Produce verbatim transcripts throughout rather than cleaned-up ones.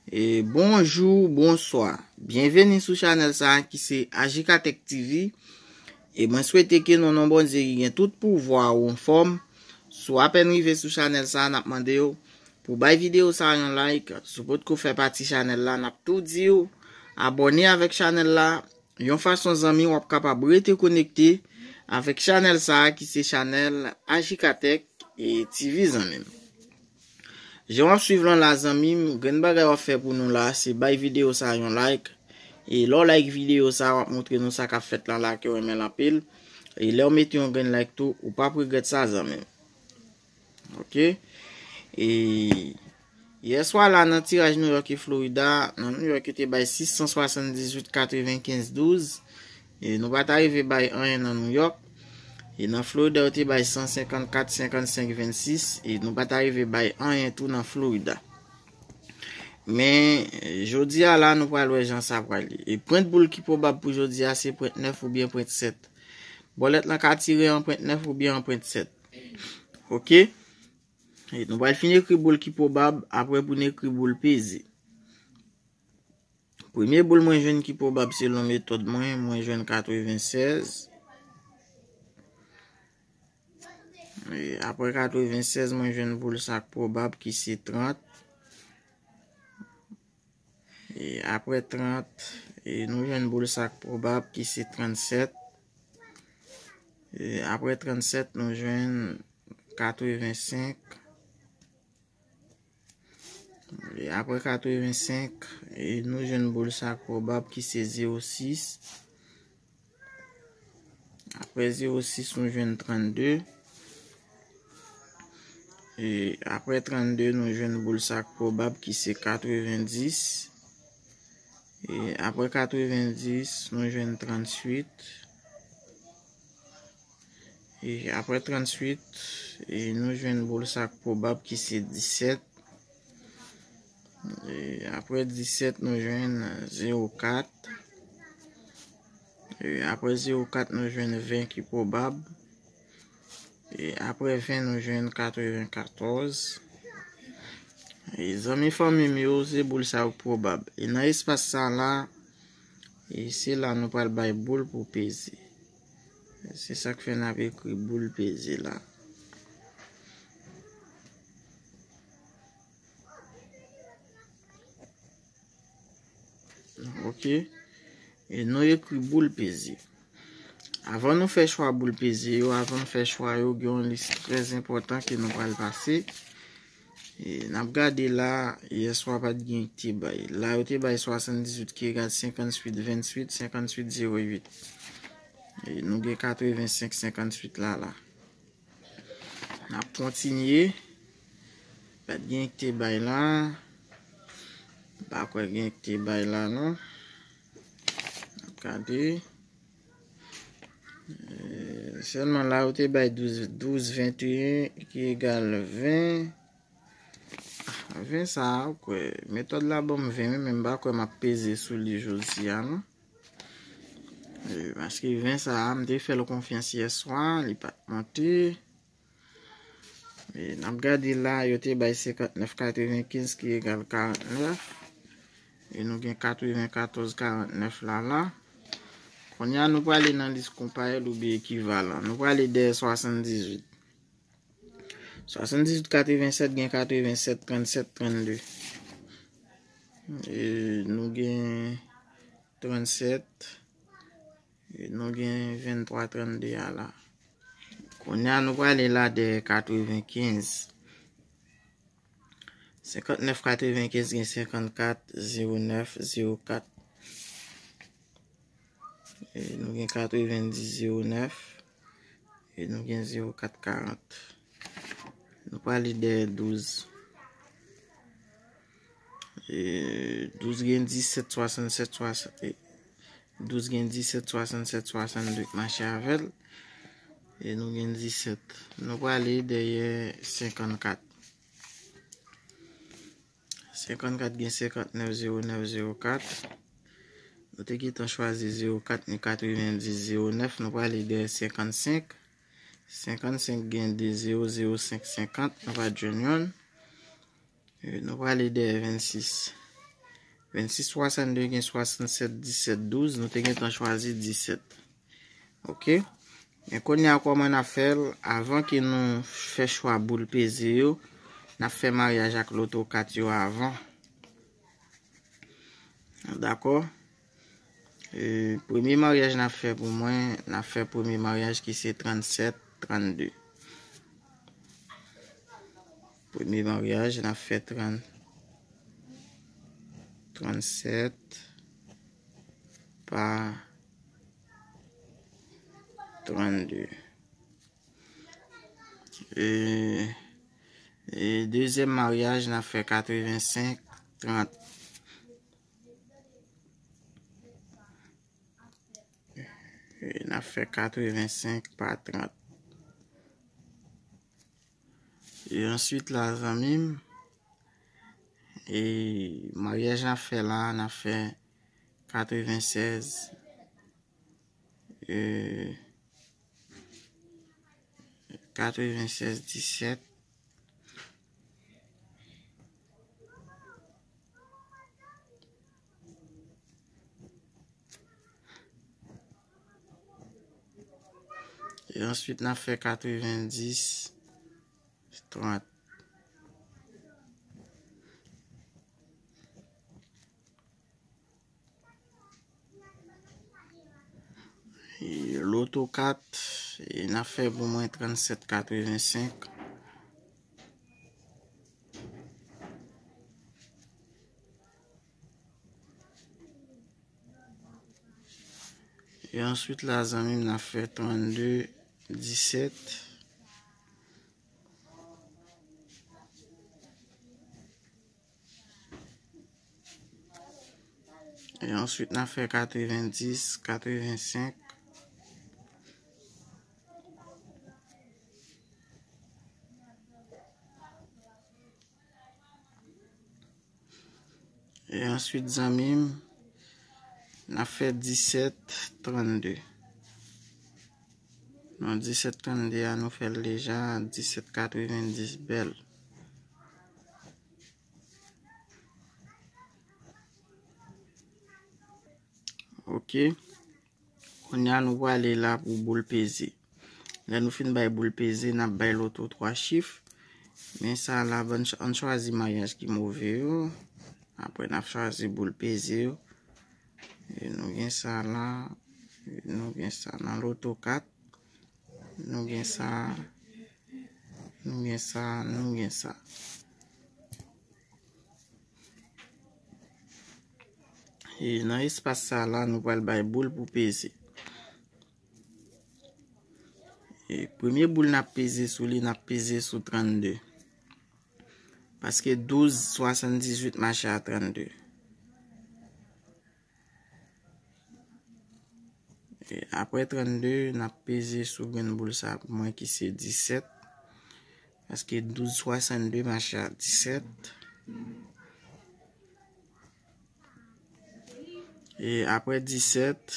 E bonjou, bonswa. Byenveni sou chanèl sa a ki se Ajikatèk T V. E mwen swete ke nan non Bondye ki gen tout pouvwa ou anfòm. Si w apèn rive sou chanèl sa a, n ap mande w pou bay videyo sa a yon like. Si w potko fè pati chanèl la, n ap tou di w abòne avèk chanèl la. Yon fason zanmi w ap kapab rete konekte avèk chanèl sa a ki se chanèl Ajikatèk e T V zanmi m. Jan w ap swiv lan la zanmi m, grenn bagay w ap fè pou nou la se bay videyo sa a yon like. E lè w like videyo sa a, w ap montre nou sa k ap fèt lan la ke w renmen l anpil. E lè w mete yon grenn like tou, ou p ap regrèt sa zanmi m. Ok. E yè swa la nan tiraj New York e Florida, nan New York yo te bay sis san swasanndizuit katrevenkenz douz. E nou pa ta rive bay anyen nan New York. E nan Florida yo te bay san senkannkat senkannsenk vennsis. E nou pa ta rive bay anyen tou nan Florida. Men jodi a la nou pral wè jan sa pral ye. E pwent boul ki pwobab pou jodi a se pwent nèf oubyen pwent sèt. Bòlèt lan ka tire an pwent nèf oubyen an pwent sèt. Ok. E nou pral fin ekri boul ki pwobab, apre pou n ekri boul peze. Premye boul mwen jwenn ki pwobab selon metòd mwen, mwen jwenn katrevennsèz. E apre katrevennsèz, mwen jwenn boul sa k pwobab ki se trant. E apre trant, e nou jwenn boul sa k pwobab ki se trannsèt. E apre trannsèt, nou jwenn katrevensenk. E apre katrevensenk, e nou jwenn boul sa k pwobab ki se zewo sis. Apre zewo sis, nou jwenn trannde. E apre trannde, nou jwenn boul sa k pwobab ki se katrevendis. E apre katrevendis, nou jwenn trannuit. E apre trannuit, e nou jwenn boul sa k pwobab ki se disèt. E apre disèt, nou jwenn zewo kat. E apre zewo kat, nou jwenn ven ki pwobab. E apre ven, nou jwenn katrevenkatòz. E zanmi fanmi m yo, se boul sa yo k pwobab. E nan espas sa la, e se la nou pral bay boul pou peze. Se sa k fè n ap ekri boul peze la. Ok. E nou ekri boul peze. Avan nou fè chwa boul peze yo, avan n fè chwa yo, gen yon lis trè enpòtan ke nou pral pase. E n ap gade la, yè swa pa t gen ki te bay. La yo te bay swasanndizuit ki egal senkannuit venntuit, senkannuit zewo uit. E nou gen katrevensenk senkannuit la la. N ap kontinye. Pa t gen ki te bay la. M pa kwè gen ki te bay la non. N ap gade. E, sèlman la yo te bay douz, douz venteyen ki egal ven. Ven sa a, ou kwè, metòd la ban m ven wi, men m pa kwè m ap peze sou li jodi a non. E, paske ven sa a, m te fè l konfyans yè swa, li pa t monte. E, n ap gade la, yo te bay senkantnèf katrevenkenz ki egal karantnèf. E nou gen katrevenkatòz karantnèf la la. Kounye a, nou prale nan lis konparèl oubyen ekivalan. Nou prale dèyè swasanndizuit. Swasanndizuit katrevensèt gen katrevensèt, trannsèt, trannde. E nou gen trannsèt. E nou gen venntwa trannde a la. Kounye a, nou prale la dèyè katrevenkenz. Senkantnèf katrevenkenz gen senkannkat zewo nèf zewo kat. E nou gen katrevendis zewo nèf. E nou gen zewo kat karant. Nou prale dèyè douz. E douz gen disèt, swasannsèt, swasann, e douz gen disèt, swasannsèt, swasannde k mache avè l. E nou gen disèt. Nou prale dèyè senkannkat. Senkannkat gen senkantnèf zewo nèf zewo kat. Nou te gentan chwazi zewo kat ni katrevendis zewo nèf. Nou prale dèyè senkannsenk. Senkannsenk gen de zewo zewo senk senkant. Nou pa t jwenn yonn. E nou prale dèyè vennsis. Vennsix swasannde gen swasannsèt disèt douz, nou te gentan chwazi disèt. Oke. Men kounye a, kòman n ap fè l? Avan ke nou fè chwa boul peze yo, n ap fè maryaj ak loto kat yo avan. Dakò? E, premye maryaj n ap fè pou mwen, n ap fè premye maryaj ki se trannsèt trannde. Premye maryaj, n ap fè trant, trannsèt pa trannde. E, e dezyèm maryaj, n ap fè katrevensenk trant. E n ap fè katrevensenk pa trant. E answit la, zanmi m, e maryaj n ap fè la, n ap fè katrevensèz, e katrevensèz disèt. E answit, n ap fè katrevendis trant. E loto kat, e n ap fè pou mwen trannsèt katrevensenk. E answit la, zanmi m, n ap fè trannde disèt. E answit, n ap fè katrevendis katrevensenk. E answit, zanmi m, n ap fè disèt trannde. Non, disèt trannde a, nou fè l deja, disèt katrevendis bèl. Oke. Kounye a, nou prale la pou boul peze. Lè nou fin bay boul peze, n ap bay loto twa chif. Men sa la, bann ch-, ann chwazi maryaj ki move yo. Apre, n ap chwazi boul peze yo. E nou gen sa la. Nou gen sa nan loto kat. Nou gen sa. Nou gen sa. Nou gen sa. E nan espas sa la, nou pral bay boul pou peze. E premye boul n ap peze sou li, n ap peze sou trannde. Paske douz swasanndizuit mache a trannde. E apre trannde, n ap peze sou grenn boul sa pou mwen ki se disèt. Paske douz swasannde mache a disèt. E apre disèt,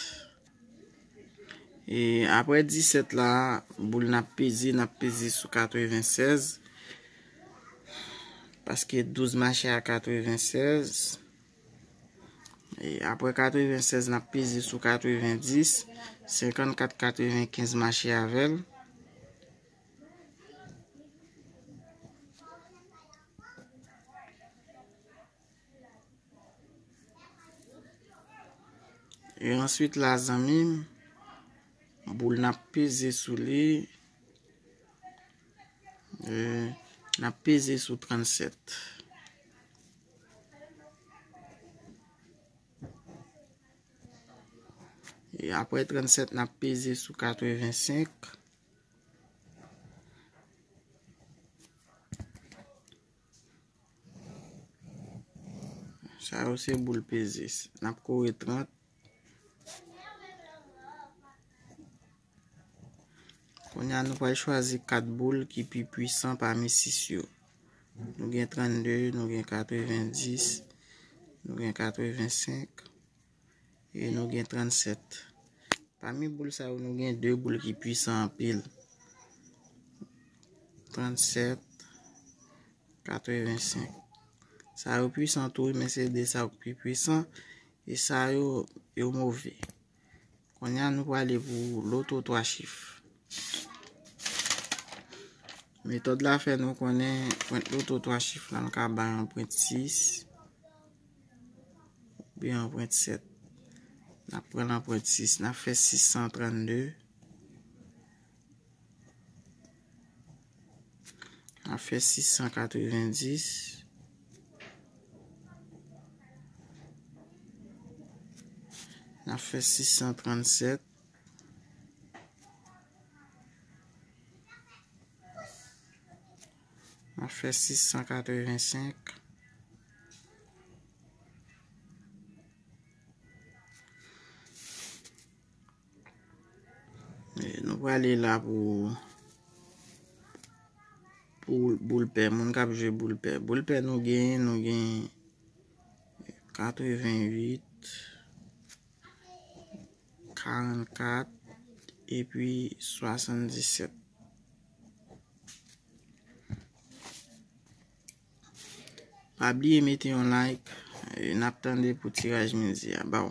e apre disèt la, boul n ap peze, n ap peze sou katrevensèz. Paske douz mache a katrevensèz. E apre katrevensèz, n ap peze sou katrevendis, senkannkat katrevenkenz mache avè l. E answit la, zanmi m, boul n ap peze sou li, e, n ap peze sou trannsèt. E apre trannsèt, n ap peze sou katrevensenk. Sa yo se boul peze. N ap kore trant. Kounye a, nou pral chwazi kat boul ki pi pwisan pami sis yo. Nou gen trannde, nou gen katrevendis, nou gen katrevensenk, e nou gen trannsèt. Pami boul sa yo, nou gen de boul ki pwisan anpil. Trannsèt, katrevensenk. Sa yo pwisan tou, men se de sa yo k pi pwisan. E sa yo, yo move. Kounye a, nou prale pou loto twa chif. Metòd la fè nou konnen pwent loto twa chif la, nou ka bay yon pwent sis oubyen yon pwent sèt. N ap pran nan pwent sis, n ap fè sis san trannde. N ap fè sis san katrevendis. N ap fè sis san trannsèt. N ap fè sis san katrevensenk. E nou prale la pou, pou boul pè. Moun k ap jwe boul pè. Boul pè nou genyen, nou genyen katrevenwit, karannkat, epi swasanndisèt. Pa bliye mete yon like, e n ap tande pou tiraj midi a. Baw.